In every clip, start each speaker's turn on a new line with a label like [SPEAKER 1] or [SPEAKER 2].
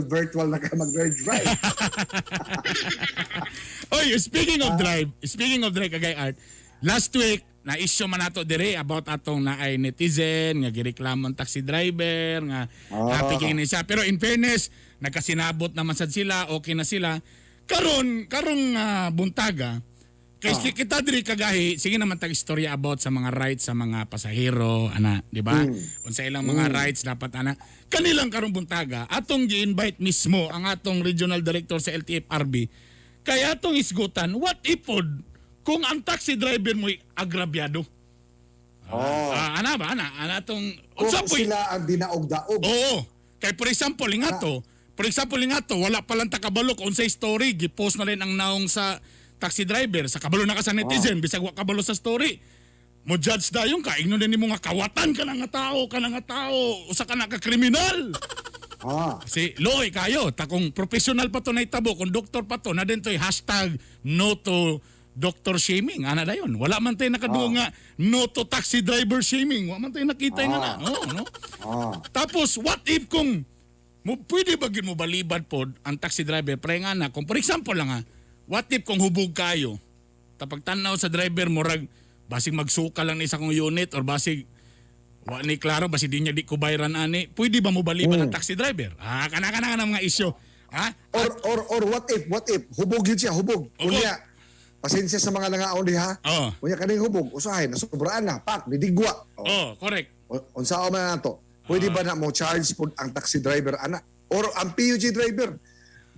[SPEAKER 1] Virtual na ka mag-drive.
[SPEAKER 2] Oy, speaking of drive, Kagay Art, last week, na-issue man nato dire about atong naay netizen nga gireklamo ang taxi driver nga happy kini siya. Pero in fairness, nagkasinabot naman sad sila, okay na sila. Karon, karong buntaga, kay kita diri kagahi, sige naman tag istorya about sa mga rights sa mga pasahero, ana, di ba? Unsa ilang mga rights dapat ana. Kanilang karong buntaga, atong gi-invite mismo ang atong regional director sa LTFRB. Kaya atong isgutan, what if pod kung ang taxi driver mo'y agrabyado?
[SPEAKER 1] Oh.
[SPEAKER 2] Ah, ana ba ana? Ana atong
[SPEAKER 1] Kung
[SPEAKER 2] unsa po'y
[SPEAKER 1] sila ang dinaog-daog.
[SPEAKER 2] Oo. Kay for example, ingato, for example ingato, wala pa lang takabalo kung unsay story, gipost na rin ang naong sa taxi driver, sa kabalo na ka sa netizen, bisag wa kabalo sa story. Mo judge dayon ka, ingnon din nimo nga kawatan ka na nga tao, ka na nga tao, usa ka na ka kriminal. Si Loy kayo, ta kung professional pa to na itabo, kung doktor pa to, na din to'y #NoToDoctorShaming. Ana dayon. Wala man tayo nakaduo nga no to taxi driver shaming. Wa man tayo nakita nga na. Oo, no? Tapos what if kung mo pwede ba gyud mo balibad pod ang taxi driver pre nga na kung for example lang ha, what if kung hubog kayo tapag tanaw sa driver murag basig magsuka lang ni sa kong unit or basig wa ni klaro, basig di niya di ko bayaran ani, pwede ba mo balibad ang taxi driver? Ah, kana kana kana mga issue ha.
[SPEAKER 1] Or what if hubog yun siya, hubog.
[SPEAKER 2] Hubog.
[SPEAKER 1] Unya, pasensya sa mga langaon diha. Unya kaning hubog, usahay nasubraan na, pak, nidigwa. Oh.
[SPEAKER 2] Oh, correct.
[SPEAKER 1] Unsa man nato? Pwede ba na mo charge pud ang taxi driver ana or ang PUG driver?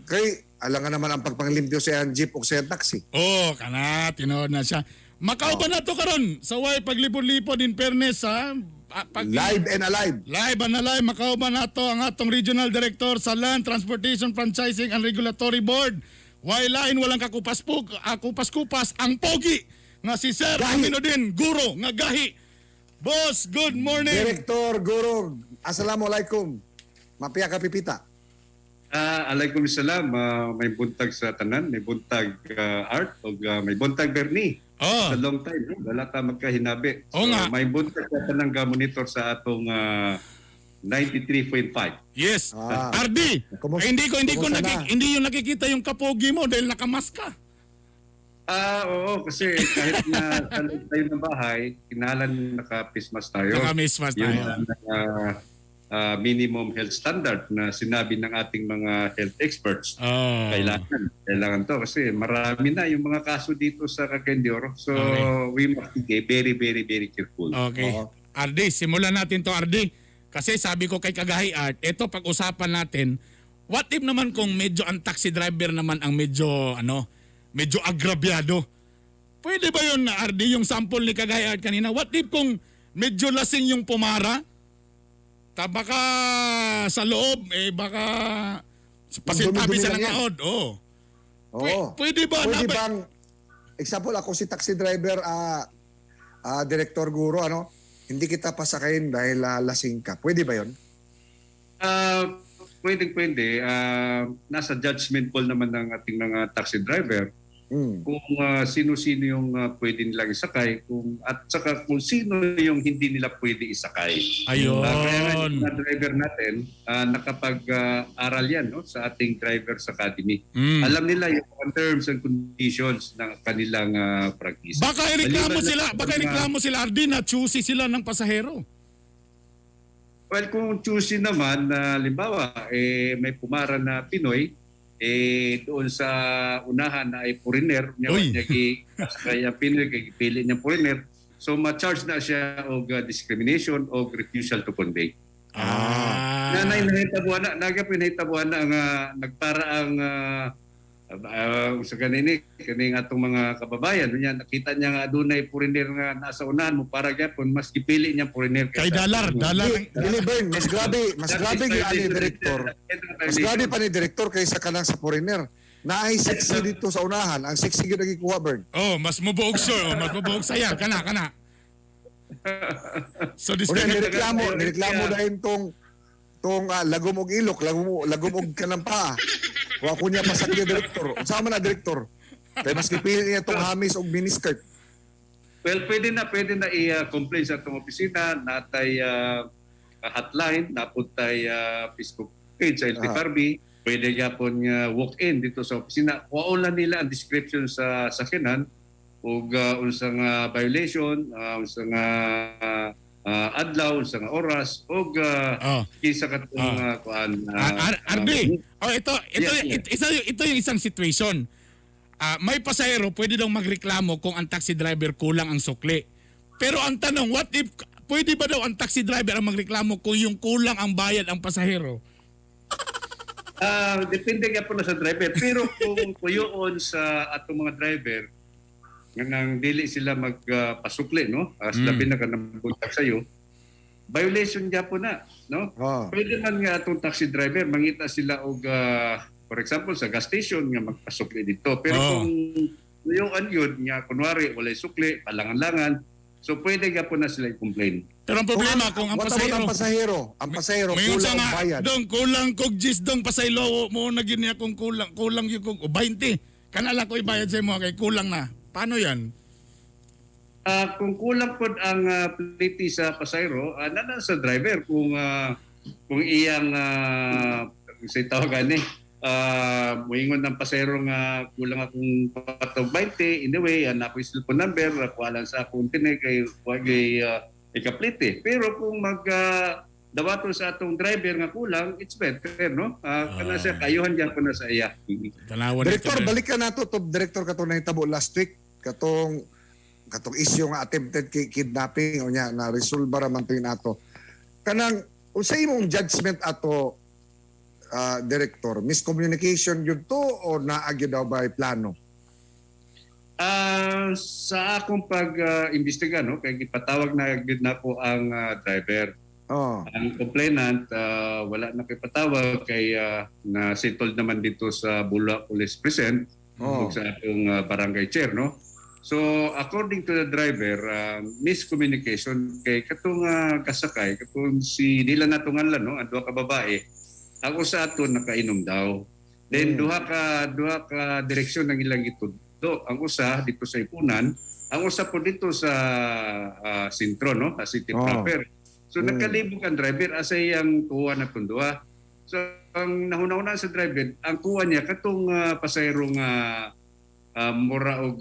[SPEAKER 1] Kay alangan naman ang pagpanglimpyo sa iyang jeep o sa iyang taxi.
[SPEAKER 2] Oh, kana tinuod na siya. Makauban na to karon sa way paglipod-lipod, in fairness ha. Ah,
[SPEAKER 1] Live and alive.
[SPEAKER 2] Live and alive, makauban nato ang atong Regional Director sa Land Transportation Franchising and Regulatory Board. Way lain walang kakupas kupas-kupas ang pogi nga si Sir
[SPEAKER 1] Gahi.
[SPEAKER 2] Aminodin Guro nga gahi. Boss, good morning.
[SPEAKER 1] Director Guro, assalamualaikum. Mapia ka pipita.
[SPEAKER 3] Ah, alaikum salam. Ah, may buntag sa tanan, may buntag Art ug may buntag Bernie.
[SPEAKER 2] Oh,
[SPEAKER 3] Sa long time, no? Wala ta magkahinabi.
[SPEAKER 2] Oo nga.
[SPEAKER 3] May buntag sa tanang ga monitor sa atong 93.5.
[SPEAKER 2] Yes.
[SPEAKER 1] Ah.
[SPEAKER 2] RD, eh, hindi ko
[SPEAKER 1] Kumusta na?
[SPEAKER 2] hindi yung nakikita yung kapogi mo dahil nakamask ka.
[SPEAKER 3] Ah, oo, kasi kahit na sa loob tayo ng bahay, kinahanglan naka-face mask tayo.
[SPEAKER 2] Naka-face mask
[SPEAKER 3] Yun
[SPEAKER 2] tayo.
[SPEAKER 3] ang minimum health standard na sinabi ng ating mga health experts.
[SPEAKER 2] Oh.
[SPEAKER 3] Kailangan to kasi marami na yung mga kaso dito sa Cagayan de Oro. So we must be very, very, very careful.
[SPEAKER 2] Okay.
[SPEAKER 1] Oo.
[SPEAKER 2] RD, simulan natin to, RD. Kasi sabi ko kay Kagahi Art, ito pag-usapan natin, what if naman kung medyo ang taxi driver naman ang medyo ano, medyo agrabyado? Pwede ba yun, RD, yung sample ni Kagahi Art kanina? What if kung medyo lasing yung pumara? Ta baka sa loob, eh baka pasintabi
[SPEAKER 1] Dumi-dumi
[SPEAKER 2] sa
[SPEAKER 1] lang yan.
[SPEAKER 2] langaod. Oo.
[SPEAKER 1] Oo.
[SPEAKER 2] Pwede ba?
[SPEAKER 1] Pwede bang example ako si taxi driver, Director Guro, ano? Hindi kita pasakayin dahil lasing ka. Pwede ba 'yon?
[SPEAKER 3] Ah, pwedeng pwede. Ah, nasa judgment call naman ng ating mga taxi driver kung sino-sino yung pwede nilang isakay kung at saka kung sino yung hindi nila pwede isakay.
[SPEAKER 2] Ayun.
[SPEAKER 3] Kaya nga yung mga driver natin, nakapag-aral yan, no, sa ating Drivers Academy. Alam nila yung mga terms and conditions ng kanilang practice.
[SPEAKER 2] Baka ireklamo
[SPEAKER 3] Maliban
[SPEAKER 2] sila,
[SPEAKER 3] na-
[SPEAKER 2] baka ireklamo sila, RD, na choosy sila ng pasahero.
[SPEAKER 3] Well, kung choosy naman, na limbawa, eh, may pumara na Pinoy, eh, doon sa unahan na ay foreigner, niya,
[SPEAKER 2] Uy.
[SPEAKER 3] niya kaya Pinoy, kay pili niya foreigner, so ma-charge na siya og discrimination o refusal to convey. Nanay nahitabuan na, naga pinahitabuan na nga nagpara ang sa kanini kaning atong mga kababayan niya, nakita niya nga adunay foreigner nga nasa unahan mo para gyapon mas gipili niya foreigner
[SPEAKER 2] Kay dalar, dalar.
[SPEAKER 1] Dili, dili Bern, mas grabe gyud ani director. Mas grabe pa ni director kaysa kanang sa foreigner. Naay sexy dito sa unahan. Ang sexy gyud ang gikuha, Bern.
[SPEAKER 2] Oh, mas mubuog sir, oh, mas mubuog saya kana kana. So this
[SPEAKER 1] Una, nireklamo dahil tong lagom og ilok, lagom og kanang paa. Wa ko niya pasakya, director. Unsa man na, director? Kay mas gipili niya tong hamis og miniskirt.
[SPEAKER 3] Well, pwede na i-complain sa atong opisina, natay hotline, napuntay Facebook page sa LTFRB. Pwede gyapon nga walk-in dito sa opisina. Kuhaon lang nila ang description sa sakyanan ug unsa nga violation, unsa nga adlaw, unsa nga oras ug kinsa katong kuan.
[SPEAKER 2] RD, oh, ito
[SPEAKER 3] Yes.
[SPEAKER 2] ito yung isang situation. May pasahero, pwede daw magreklamo kung ang taxi driver kulang ang sukli. Pero ang tanong, what if pwede ba daw ang taxi driver ang magreklamo kung yung kulang ang bayad ang pasahero?
[SPEAKER 3] Depende nga po na sa driver. Pero kung kuyoon sa atong mga driver, nga nang dili sila magpasukli, no? Labi na kanang buntag sayo, violation gyapon na, no? Pwede man nga atong taxi driver mangita sila og for example sa gas station nga magpasukli dito. Pero kung kuyoon yun nga kunwari walay sukli, palangan-langan, so pwede gyapon na sila i-complain.
[SPEAKER 2] Pero ang problema kung ang
[SPEAKER 1] What about
[SPEAKER 2] pasahero
[SPEAKER 1] ang pasahero? Ang pasahero
[SPEAKER 2] May
[SPEAKER 1] kulang
[SPEAKER 2] unsa
[SPEAKER 1] ang
[SPEAKER 2] nga,
[SPEAKER 1] bayad.
[SPEAKER 2] Dong, kulang kog gis dong pasaylo mo na gyud niya kung kulang kulang gyud kog o 20. Kanala ko ibayad sa imo kay kulang na. Paano 'yan?
[SPEAKER 3] Kung kulang pod ang pliti sa pasahero, nana sa driver kung iyang sa tawag ani moingon ng pasahero nga kulang akong patog 20, anyway, ana ako yung cellphone number, kuha lang sa akong tinik kay wagay ikaplite. Pero kung mag dawaton sa atong driver nga kulang, it's better, no? Kana siya kayuhan gyapon na sa iya.
[SPEAKER 2] Tanawan
[SPEAKER 1] Director,
[SPEAKER 2] dito,
[SPEAKER 1] balik ka nato to, Director, katong nahitabo last week, katong katong issue nga attempted kidnapping o nya na resolve ra man to yun ato. Kanang unsay imong judgment ato, Director, miscommunication yun to o naa gyud daw by plano?
[SPEAKER 3] Sa akong pag-imbestiga, no, kay gipatawag na gyud nako ang driver. Ang complainant, wala na kay patawag kay na settled naman dito sa Bulua Police Precinct ug sa atong barangay chair, no. So according to the driver, miscommunication kay katong kasakay, katong si dila nato nganlan, no, ang duha ka babae, ang usa ato nakainom daw. Then duha ka direksyon ang ilang gitudlo. Ang usa dito sa Ipunan, ang usa po dito sa sentro, no, sa city proper. So nagkalibog ang driver asa iyang kuha na tong duha. So ang nahuna-huna sa driver, ang kuha niya katong pasahero nga mura og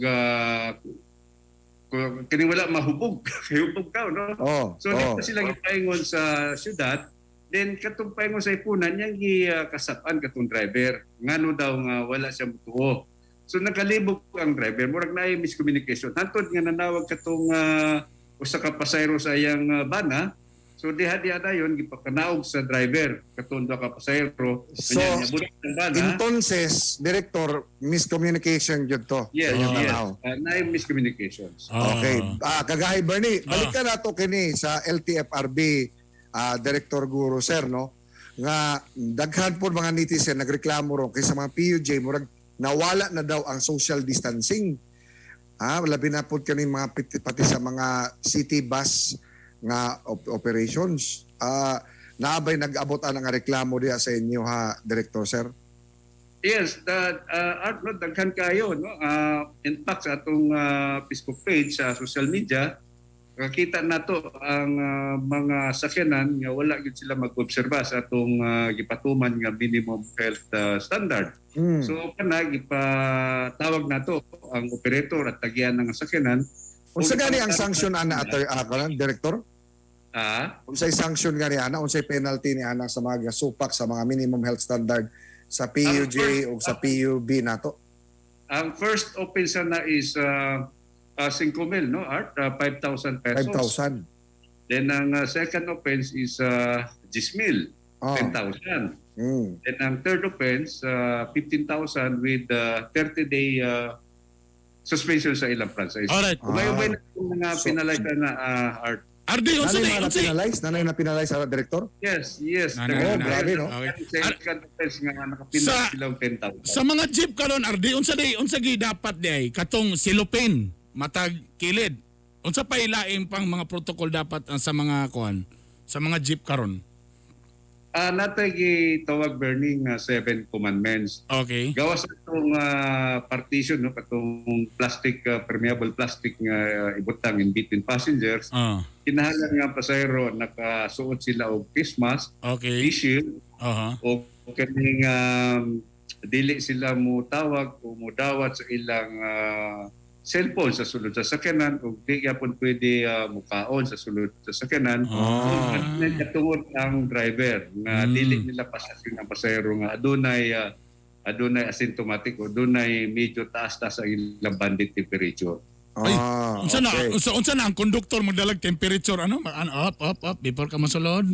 [SPEAKER 3] kini wala mahubog. Kay hubog ka, no? So dito sila gipaingon sa syudad, then katong paingon sa Ipunan yang gikasapan katong driver. Ngano daw nga wala siya mutuo. So nagkalibog ang driver, murag naay miscommunication. Hantod nga nanawag katong usa ka pasahero sa iyang bana. So diha diha dayon gipakanaog sa driver katong duha ka pasahero.
[SPEAKER 1] So,
[SPEAKER 3] Kanya, niabot ang bana.
[SPEAKER 1] Entonces, Director, miscommunication yun to
[SPEAKER 3] Yes,
[SPEAKER 1] sa inyong
[SPEAKER 3] yes.
[SPEAKER 1] tanaw.
[SPEAKER 3] Naay miscommunications.
[SPEAKER 1] Okay. Kagahi Bernie, balik ka nato kini sa LTFRB, Director Guro sir, no? Nga daghan po mga netizen nagreklamo ron kay sa mga PUJ murag nawala na daw ang social distancing. Labi na po kani mga pati sa mga city bus nga operations. Naa bay nag-abot ang nga reklamo diha sa inyo ha, Director sir?
[SPEAKER 3] Yes, the Art, no, daghan kayo, no? In fact, sa atong Facebook page sa social media, nakita nato ang mga sakyanan nga wala gyud sila mag-obserba sa atong gipatuman nga minimum health standard. So kana gipatawag nato ang operator at tagyan ng sakyanan.
[SPEAKER 1] Unsa gani ang sanction ana ato karon, Director? Unsay sanction gani ana, unsay penalty ni ana sa mga supak sa mga minimum health standard sa PUJ o sa PUB nato?
[SPEAKER 3] Ang first offense na is 5 mil, no, Art? 5,000 pesos.
[SPEAKER 1] 5,000.
[SPEAKER 3] Then ang second offense is 10 mil, 10,000. Then ang third offense, 15,000 with 30-day suspension sa ilang franchise. Ubay-ubay na yung mga penalize na Art.
[SPEAKER 2] RD, unsa
[SPEAKER 1] Nanay
[SPEAKER 2] ni
[SPEAKER 1] mga
[SPEAKER 2] unsa
[SPEAKER 1] na-penalize? Nanay na penalize, Director?
[SPEAKER 3] Yes.
[SPEAKER 2] Na, na,
[SPEAKER 1] Oh,
[SPEAKER 2] na, na.
[SPEAKER 1] grabe, no?
[SPEAKER 2] Okay.
[SPEAKER 3] Second offense nga nakapinal sila og 10,000.
[SPEAKER 2] Sa mga jeep karon, RD, unsa di unsa gi dapat di ay katong silupin matag kilid? Unsa pa ilaing pang mga protocol dapat ang sa mga kuan sa mga jeep karon?
[SPEAKER 3] Natay gitawag, Bernie, nga seven commandments. Gawas atong partition, no, katong plastic, permeable plastic nga ibutang in between passengers. Kinahanglan nga ang pasahero nakasuot sila og face mask, face shield, o kaning dili sila mo tawag o mo dawat sa ilang cellphone sa sulod sa sakyanan o di gyapon pwede mukaon sa sulod sa sakyanan. Ug katungod ang driver nga dili nila pasakin ang pasahero nga adunay asymptomatic o adunay medyo taas-taas ang ilang banded temperature.
[SPEAKER 2] Ay, unsa na unsa na ang konduktor magdalag temperature, ano, ano, up up up before ka masulod?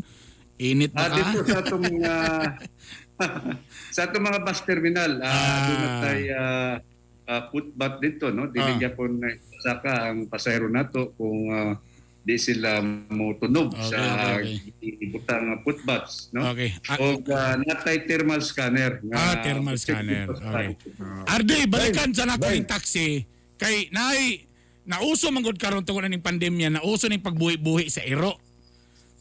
[SPEAKER 2] Init ba ka?
[SPEAKER 3] Dito sa atong mga bus terminal, doon na tay footbath dito, no? Dili gyapon na saka ang pasahero nato kung di sila mo tunog sa ibutang nga footbaths, no? Og natay thermal scanner nga
[SPEAKER 2] Ah, thermal scanner. Okay. Ardi, balikan sa nako
[SPEAKER 1] Bye.
[SPEAKER 2] yung taxi. Kay naay nauso man gud karon tungod ning pandemya, nauso ning pagbuhi-buhi sa iro.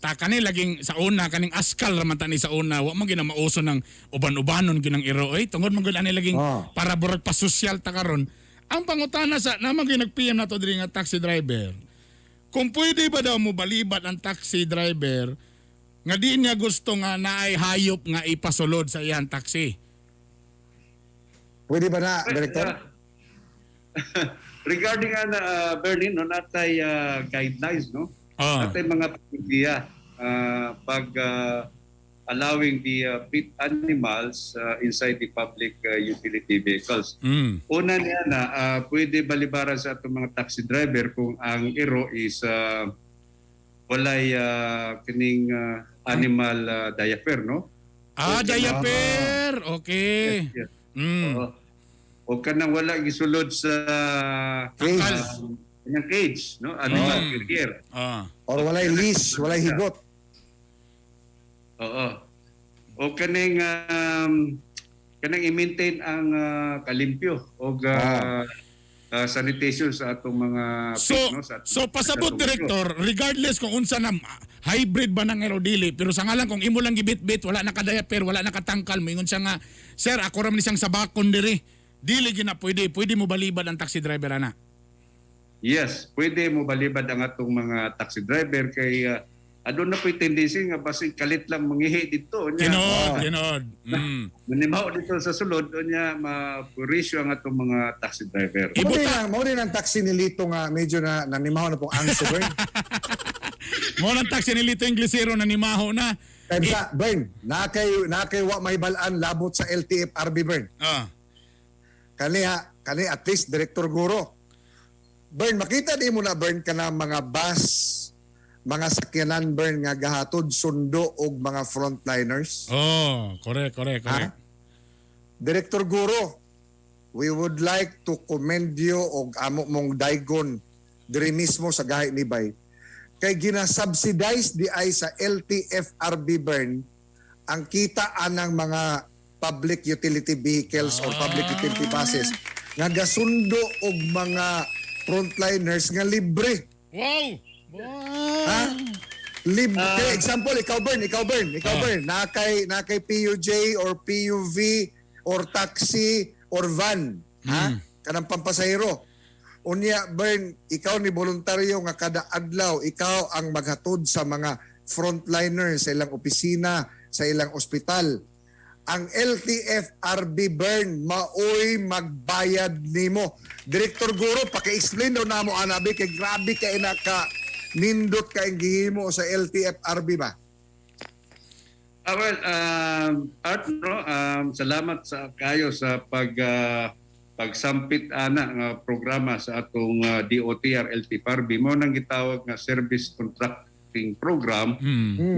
[SPEAKER 2] Ta kani laging sa una kaning askal ra man ta ni sa una, wa man gina mauso ng uban-ubanon ginang iro oy. Tungod man gud ani laging para burag pa sosyal ta karon. Ang pangutana sa naman gyud nag-PM nato diri nga taxi driver. Kung pwede ba daw mo balibat ang taxi driver nga di niya gusto nga naay hayop nga ipasulod sa iyang taxi?
[SPEAKER 1] Pwede ba na, Director?
[SPEAKER 3] Regarding nga na, Bernie, no, natay guidelines, no? Natay mga pagbiya pag allowing the pet animals inside the public utility vehicles. Una niya na, pwede balibaran sa atong mga taxi driver kung ang iro is walay kining animal diaper, no?
[SPEAKER 2] Ah, diaper. Okay.
[SPEAKER 3] Yes. Oo. O kanang wala gisulod sa
[SPEAKER 1] Cage.
[SPEAKER 3] Kanang cage, no? Animal carrier.
[SPEAKER 1] Or walay leash, walay higot.
[SPEAKER 3] Oo. O kaning i-maintain ang kalimpyo o sanitation sa atong mga
[SPEAKER 2] So,
[SPEAKER 3] pet, no? Sa atong
[SPEAKER 2] so pasabot,
[SPEAKER 3] sa atong
[SPEAKER 2] Director, regardless kung unsa na hybrid ba nang iro dili, pero sa ngalan kung imo lang gibit-bit, wala na ka-diaper, wala na katangkal, moingon siya nga, "Sir, ako ra man isang sabakon diri." Dili gina pwede, pwede mo balibad ang taxi driver ana?
[SPEAKER 3] Yes, pwede mo balibad ang atong mga taxi driver kay aduna po'y tendency nga basin kalit lang mangihi dito nya.
[SPEAKER 2] Tinod, tinod.
[SPEAKER 3] Manimaw dito sa sulod unya, mapurisyo ang atong mga taxi driver.
[SPEAKER 1] Mao din ang taxi ni Lito nga medyo na nanimaho na pong angso, Bern.
[SPEAKER 2] Mo nang taxi ni Lito Inglesero na nimaho na.
[SPEAKER 1] Kaya sa, Bern, nakay wa may balaan labot sa LTFRB, Bern. Kani ha, kani at least Director Guro. Bern, makita di mo na, Bern, kana mga bus, mga sakyanan, Bern, nga gahatod sundo og mga frontliners.
[SPEAKER 2] Oh, correct, correct, correct.
[SPEAKER 1] Ha? Director Guro, we would like to commend you og amo mong daigon diri mismo sa gahi ni Bay. Kay gina-subsidize di ay sa LTFRB, Bern, ang kita anang mga public utility vehicles or public utility buses nga gasundo og mga frontliners nga libre.
[SPEAKER 2] Wow!
[SPEAKER 1] Ha? Libre. Kaya example, ikaw, Bern, ikaw, Bern, ikaw, Bern, nakay PUJ or PUV or taxi or van, ha? Kanang pampasahero. Unya, Bern, ikaw ni voluntaryo nga kada adlaw ikaw ang maghatod sa mga frontliners sa ilang opisina, sa ilang ospital. Ang LTFRB, Bern, maoy magbayad nimo. Director Guro, paki-explain daw namo anabi kay grabe kay naka nindot kay gihimo sa LTFRB ba?
[SPEAKER 3] Ah, well, Art, no, salamat sa kayo sa pagsampit ana nga programa sa atong DOTR LTFRB mo nang gitawag nga service contracting program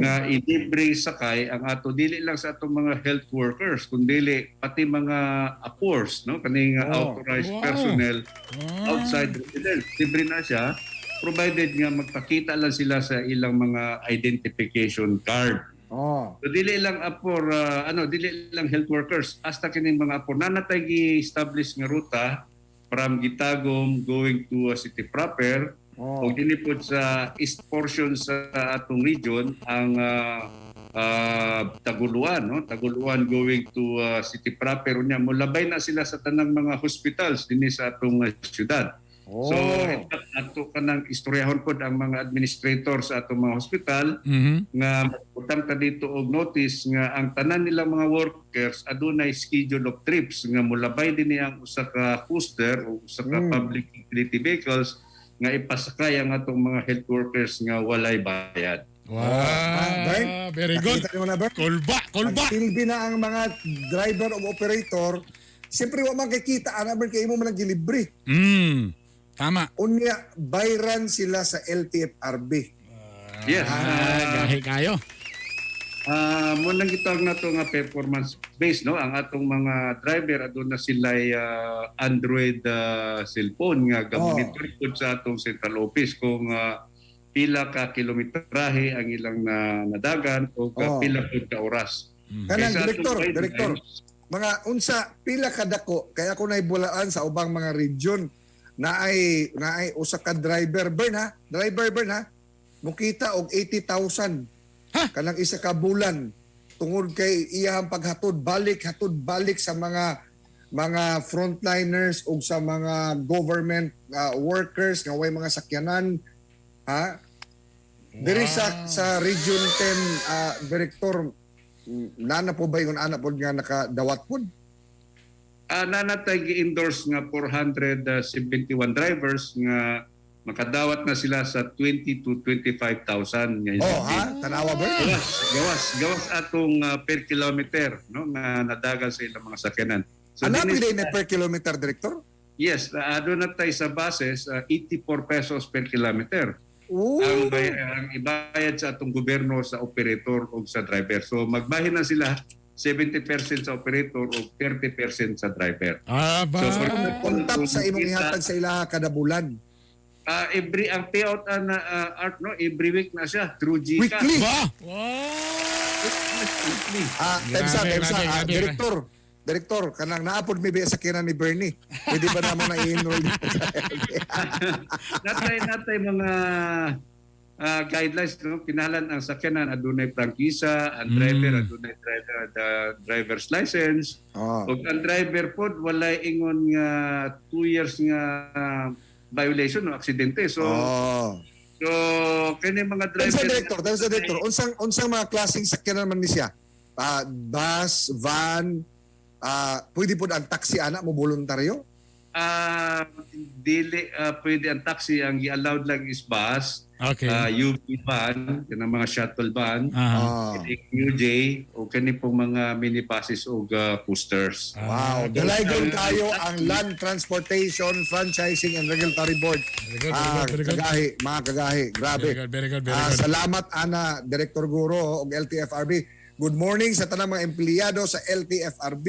[SPEAKER 3] nga ilibre sakay ang ato dili lang sa atong mga health workers kundi pati mga APORs, no, kaning authorized personnel outside residence. Libre na siya provided nga magpakita lang sila sa ilang mga identification card. So dili lang apor ano, dili lang health workers, hasta kining mga apor na natay gi-establish nga ruta from Gitagum going to city proper o dinhi pod sa east portion sa atong region ang Taguluan, no? Taguluan going to city proper, unya molabay na sila sa tanang mga hospitals dinhi sa atong syudad. So in fact, ato kanang istoryahon pod ang mga administrator sa atong mga hospital nga magbutang ta dito og notice nga ang tanan nilang mga workers adunay schedule of trips nga molabay din ang usa ka coaster o usa ka public utility vehicles nga ipasakay ang atong mga health workers nga walay bayad.
[SPEAKER 1] Ah, Bern,
[SPEAKER 2] Very good.
[SPEAKER 1] Nakita niyo na, Bern?
[SPEAKER 2] Kulba, kulba.
[SPEAKER 1] Silbi na ang mga driver o operator, siyempre wa man kikita ana, Bern, kay imo man ang gilibre.
[SPEAKER 2] Tama.
[SPEAKER 1] Unya bayran sila sa LTFRB.
[SPEAKER 3] Yes.
[SPEAKER 2] Ah, gahi kayo.
[SPEAKER 3] Mo nang gitawag nato nga performance based, no, ang atong mga driver aduna sila Android cellphone nga gamonitor pud sa atong central office kung pila ka kilometrahe ang ilang na nadagan o pila pud ka oras.
[SPEAKER 1] Kanang
[SPEAKER 3] Kaysa atong
[SPEAKER 1] direktor,
[SPEAKER 3] guidelines,
[SPEAKER 1] direktor, mga unsa pila kadako kaya ako naibulaan sa ubang mga region na ay usa ka driver, Bern, ha, driver, Bern, ha, mukita og 80,000
[SPEAKER 2] Ha?
[SPEAKER 1] kanang isa ka bulan tungod kay iyang paghatod balik, hatod balik sa mga frontliners o sa mga government workers nga way mga sakyanan, ha. Diri sa Region 10, director, nana po ba yung ana po nga nakadawat po?
[SPEAKER 3] Nanatay gi-endorse nga 471 drivers nga makadawat na sila sa 20 to 25,000 nga
[SPEAKER 1] Oh
[SPEAKER 3] incentive.
[SPEAKER 1] ha, tanawa ba?
[SPEAKER 3] Gawas atong per kilometer, no, nga nadagan sa ilang mga sakyanan. So
[SPEAKER 1] Ano
[SPEAKER 3] dinis-
[SPEAKER 1] pili na per kilometer, director?
[SPEAKER 3] Yes, doon na tayo sa buses, 84 pesos per kilometer.
[SPEAKER 1] Oo.
[SPEAKER 3] Ang ibayad sa atong gobyerno sa operator o sa driver. So magbahin na sila 70% sa operator o 30% sa driver.
[SPEAKER 2] Aba.
[SPEAKER 3] So, for example,
[SPEAKER 1] On top sa imong
[SPEAKER 3] kung
[SPEAKER 1] ihatag sa ilaha kada bulan.
[SPEAKER 3] Every ang payout na art, no, every week na siya through GCash.
[SPEAKER 1] Weekly.
[SPEAKER 2] Ba? Wow.
[SPEAKER 3] Weekly.
[SPEAKER 1] Ah, temsa,
[SPEAKER 2] Grabe,
[SPEAKER 1] temsa.
[SPEAKER 2] grabe,
[SPEAKER 1] Ah,
[SPEAKER 2] grabe.
[SPEAKER 1] director, director, kanang naapod mi ba sa sakyanan ni Bernie? Pwede ba namo na i-enroll?
[SPEAKER 3] Natay mga guidelines, no, kinahanglan ang sakyanan adunay prangkisa, ang driver adunay the driver's license, ug ang driver pod walay ingon nga 2 years nga violation o aksidente. So so kini mga driver
[SPEAKER 1] Temsa, director, temsa, director. Unsang mga klaseng sakyanan man ni siya? Ah, bus, van, pwede po ang taxi ana mo voluntaryo?
[SPEAKER 3] Dili pwede ang taxi. Ang gi-allowed lang is bus, UV van, kanang mga shuttle van, UJ o kani pong mga minibuses o coasters.
[SPEAKER 1] Wow, dalaygon kayo ang Land Transportation Franchising and Regulatory Board.
[SPEAKER 2] Very good, very
[SPEAKER 1] Ah,
[SPEAKER 2] good, very good.
[SPEAKER 1] kagahi, mga kagahi, grabe.
[SPEAKER 2] Very good, very good, very
[SPEAKER 1] Ah,
[SPEAKER 2] good.
[SPEAKER 1] salamat ana Director Guro og LTFRB. Good morning sa tanang mga empleyado sa LTFRB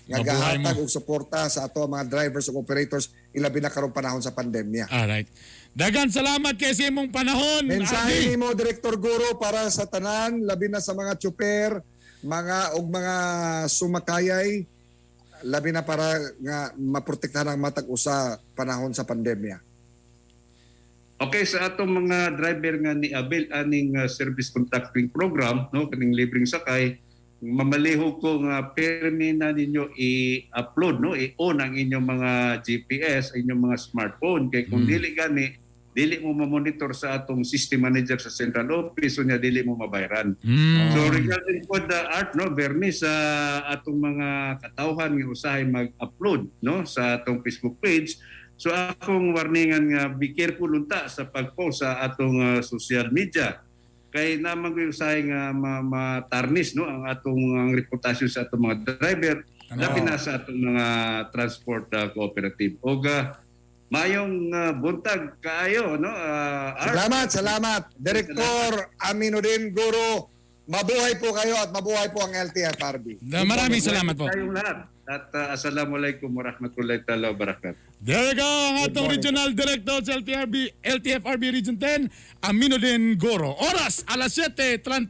[SPEAKER 1] nga
[SPEAKER 2] Mabuhay
[SPEAKER 1] gahatag
[SPEAKER 2] mo.
[SPEAKER 1] og suporta sa ato mga drivers ug operators, ilabi na karong panahon sa pandemya.
[SPEAKER 2] Alright. Dagan salamat kay sa imong panahon.
[SPEAKER 1] Mensahe
[SPEAKER 2] Adi.
[SPEAKER 1] nimo, Director Guro, para sa tanan, labi na sa mga tsuper, mga og mga sumakayay, labi na para nga maprotektahan ang matag usa panahon sa pandemya.
[SPEAKER 3] Okay, sa atong mga driver nga ni avail aning service contracting program, no, kaning libreng sakay, mamalihog ko nga permi na ninyo i-upload, no, i-on ang inyong mga GPS, ang inyong mga smartphone kay kung dili gani, dili mo ma-monitor sa atong system manager sa central office, unya dili mo mabayaran. So regarding po the art, no, Bernie, sa atong mga katawhan nga usahay mag-upload, no, sa atong Facebook page. So akong warningan nga be careful unta sa pag-post sa atong social media. Kay naman ko usahay nga ma-tarnish, no, ang atong ang reputasyon sa atong mga driver, labi na sa atong mga transport cooperative. Og mayong buntag kaayo, no, Art.
[SPEAKER 1] Salamat, salamat. Director Aminuddin Guro, mabuhay po kayo at mabuhay po ang LTFRB.
[SPEAKER 2] Maraming salamat po.
[SPEAKER 3] Tayong lahat. At assalamualaikum warahmatullahi taala wabarakatuh.
[SPEAKER 2] There you go, ang atong
[SPEAKER 1] morning.
[SPEAKER 2] Regional Director sa LTFRB, LTFRB Region 10, Aminuddin Goro. Oras, alas 7:30.